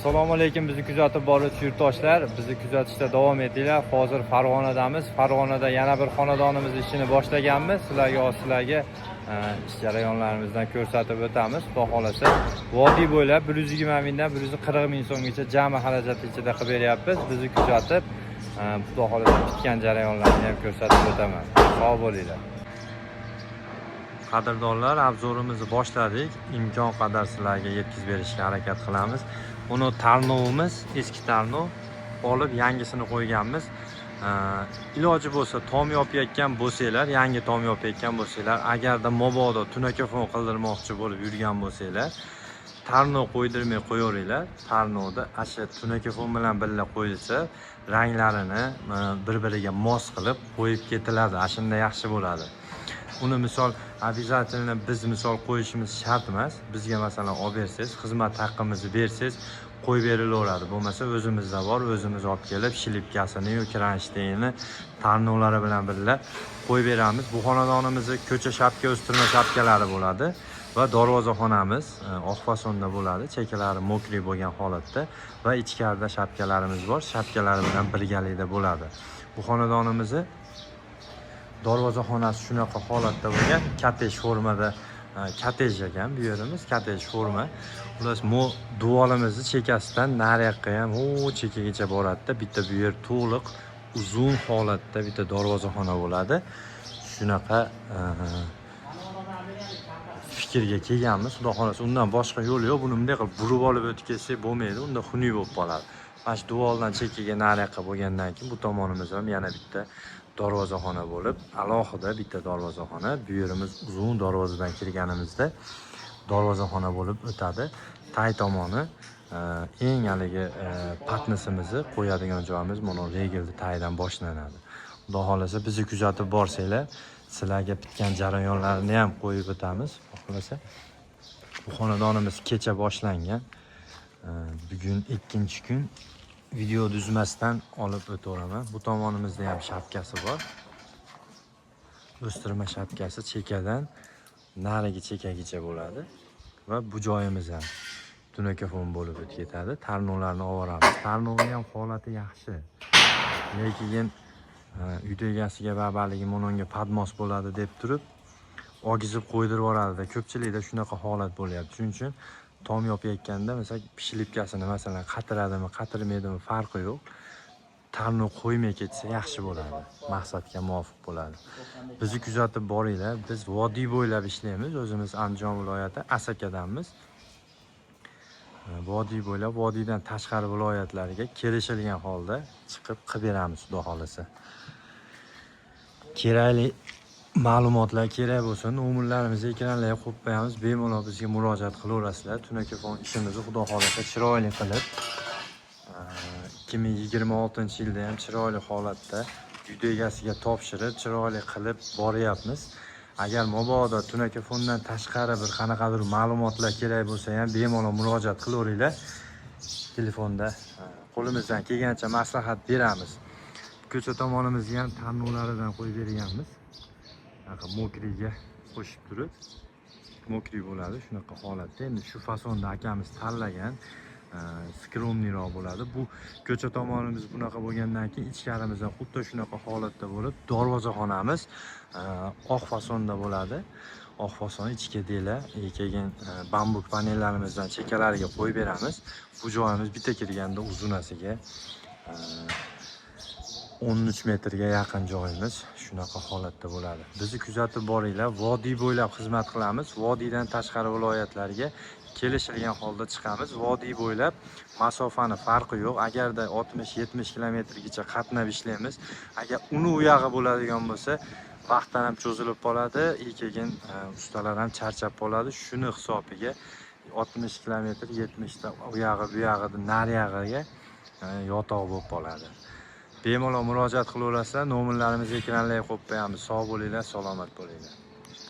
Assalomu alaykum, bizni kuzatib boruvchi yurtdoshlar, bizni kuzatishda davom etinglar. Hozir Farg'onadamiz. Farg'onada yana bir xonadonimiz ishini boshlaganmiz. Sizlarga hozir ish jarayonlarimizdan ko'rsatib o'tamiz. Xudo xolasa, vodiy bo'ylab 120 mingdan 140 ming so'mgacha jami xarajat ichida qilib beryapmiz. Bizni kuzatib, xudo xolasa bitgan jarayonlarni ham ko'rsatib o'taman. Sog' bo'linglar. Qadrdonlar, обзор imizni boshladik. Imkon qadar sizlarga yetkazib berishga harakat qilamiz. Buni tarnovimiz, eski tarnov olib, yangisini qo'yganmiz. Iloji bo'lsa, tom yopayotgan bo'lsanglar, yangi tom yopayotgan bo'lsanglar, agarda mabodo tunakafon qildirmoqchi bo'lib yurgan bo'lsanglar, tarnov qo'ydirmay qo'yaveringlar. Tarnovda ana shu tunakafon bilan birga qo'yilsa, ranglarini bir-biriga mos qilib qo'yib ketiladi. Ana shunda yaxshi bo'ladi. Uni misol обязательно biz misol qo'yishimiz shart emas. Bizga, masalan, olib bersangiz, xizmat haqqimizni bersangiz, qo'yib berilaveradi. Bo'lmasa, o'zimizda bor, o'zimiz olib kelib, шлипка sini yo kronштейнini tarnovlari bilan birga qo'yib beramiz. Bu xonadonimizni ko'cha shapka, o'stirma shapkalari bo'ladi va darvozaxonamiz oq fasonda bo'ladi, chekkalari мокрый bo'lgan holatda va ichkarida shapkalarimiz bor, shapkalari bilan birgalikda bo'ladi. Bu xonadonimizni darvozaxonasi shunaqa holatda bo'lgan, kottej formada, kottej ekan bu yerimiz, kottej forma. Xullas, mo devorimizni chekkasidan nariyoqqa ham, u chekkagacha boradida, bitta bu yer to'liq uzun holatda bitta darvozaxona bo'ladi. Shunaqa fikrga kelganmiz. Xudo xohlasa, undan boshqa yo'l yo'q. Buni bunday qilib burib olib o'tib ketsak bo'lmaydi, unda xunuk bo'lib qoladi. Mana shu devordan chekkaga, nariyoqqa bo'lgandan keyin bu tomonimiz ham yana bitta darvozaxona bo'lib, alohida bitta darvozaxona. Bu yerimiz uzun darvozadan kirganimizda darvozaxona bo'lib o'tadi. Tay tomoni eng haligi patnisimizni qo'yadigan joyimiz mana regelni tagidan boshlanadi. Xudo xohlasa, bizni kuzatib borsanglar, sizlarga bitgan jarayonlarni ham qo'yib o'tamiz. Xudo xohlasa, bu xonadonimiz kecha boshlangan. Bugun ikkinchi kun, video uzmasdan olib o'taveraman. Bu tomonimizda ham shapkasi bor, o'stirma shapkasi chekkadan narigi chekkagacha bo'ladi va bu joyimiz ham tunakafon bo'lib o'tib ketadi. Tarnovlarni olib, tarnovni ham holati yaxshi, lekin uyda egasiga babaligi mononga подмос bo'ladi deb turib ogizib qo'ydirib yuboradida. Ko'pchilikda shunaqa holat bo'lyapti. Shuning uchun tom yopayotganda, masalan, шлипка sini, masalan, qatiradimi, qatirmaydimi, farqi yo'q, tarnov qo'ymay ketsa yaxshi bo'ladi, maqsadga muvofiq bo'ladi. Bizni kuzatib boringlar. Biz vodiy bo'ylab ishlaymiz. O'zimiz Andijon viloyati Asakadanmiz. Vodiy bo'ylab, vodiydan tashqari viloyatlarga kelishilgan holda chiqib qilib beramiz, xudo xohlasa. Kerakli ma'lumotlar kerak bo'lsa, nomerlarimizni ekranlarga qo'yib qo'yamiz, bemalol bizga murojaat qilaverasizlar. Tunakafon ishimizni, xudo xohlasa, chiroyli qilib, 2026-yilda ham chiroyli holatda uyda egasiga topshirib, chiroyli qilib boryapmiz. Agar mabodo tunakafondan tashqari bir qanaqadir ma'lumotlar kerak bo'lsa ham, bemalol murojaat qilaveringlar telefonda, qo'limizdan kelgancha maslahat beramiz. Ko'cha tomonimizga ham tarnovlaridan qo'yib berganmiz. Bunaqa мокрый ga qo'shib turib, мокрый bo'ladi shunaqa holatda. Endi shu fasonda akamiz tanlagan, скромный roq bo'ladi. Bu ko'cha tomonimiz bunaqa bo'lgandan keyin ichkarimiz ham xuddi shunaqa holatda bo'lib, darvozaxonamiz oq fasonda bo'ladi. Oq fason ichki dela, keyin bambuk panellarimizdan chekkalariga qo'yib beramiz. Bu joyimiz bitta kirganda uzunasiga 13 metrga yaqin joyimiz shunaqa holatda bo'ladi. Bizni kuzatib boringlar. Vodiy bo'ylab xizmat qilamiz. Vodiydan tashqari viloyatlarga kelishilgan holda chiqamiz. Vodiy bo'ylab masofani farqi yo'q. Agarda 60-70 kilometrgacha qatnab ishlaymiz. Agar uni u yog'i bo'ladigan bo'lsa, vaqtdan ham cho'zilib qoladi, и keyin ustalar ham charchab qoladi. Shuni hisobiga 60 kilometr, 70 ta u yog'i, bu yog'ida, nariyog'iga yotoq bo'lib qoladi. Bemalol murojaat qilaverasizlar. Nomerlarimizni ekranlarga qo'yib qo'yamiz. Sog' bo'linglar, salomat bo'linglar.